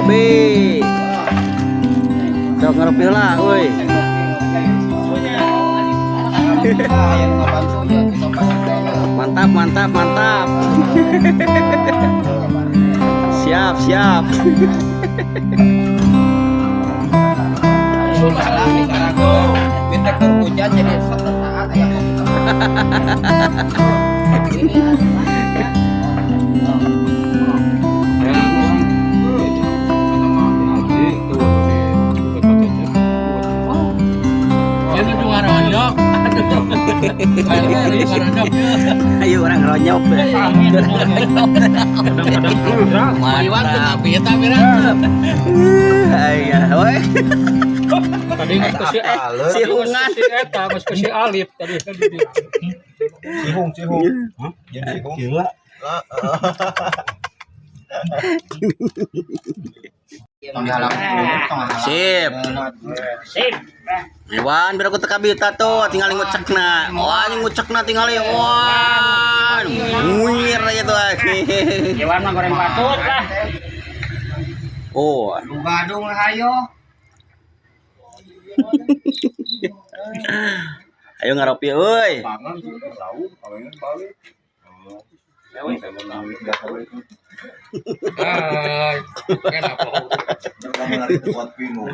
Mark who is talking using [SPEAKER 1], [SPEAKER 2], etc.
[SPEAKER 1] Ngopi. Sok ngaropi lah, euy. Mantap, mantap, mantap. Siap, siap.
[SPEAKER 2] Hujan jadi saat ayam.
[SPEAKER 1] Ayo orang ronyok. Mantap. Ayo, woi.
[SPEAKER 3] Tadi geus ke si
[SPEAKER 1] Si hungan.
[SPEAKER 3] Si eta geus ke si Alif tadi.
[SPEAKER 4] Cihung, cihung. Jeung cihung.
[SPEAKER 5] Gila.
[SPEAKER 1] Sip.
[SPEAKER 6] Sip.
[SPEAKER 1] Iwan, biar aku teka bita tuh, tinggal ngucekna. Wah, ini ngucekna tinggal wah, ngunyir aja tuh.
[SPEAKER 6] Iwan mah goreng patut lah.
[SPEAKER 1] Oh,
[SPEAKER 2] Gadung hayo.
[SPEAKER 1] Ayo ngaropi euy.
[SPEAKER 3] Ay, kenapa?
[SPEAKER 4] Kuat pinu.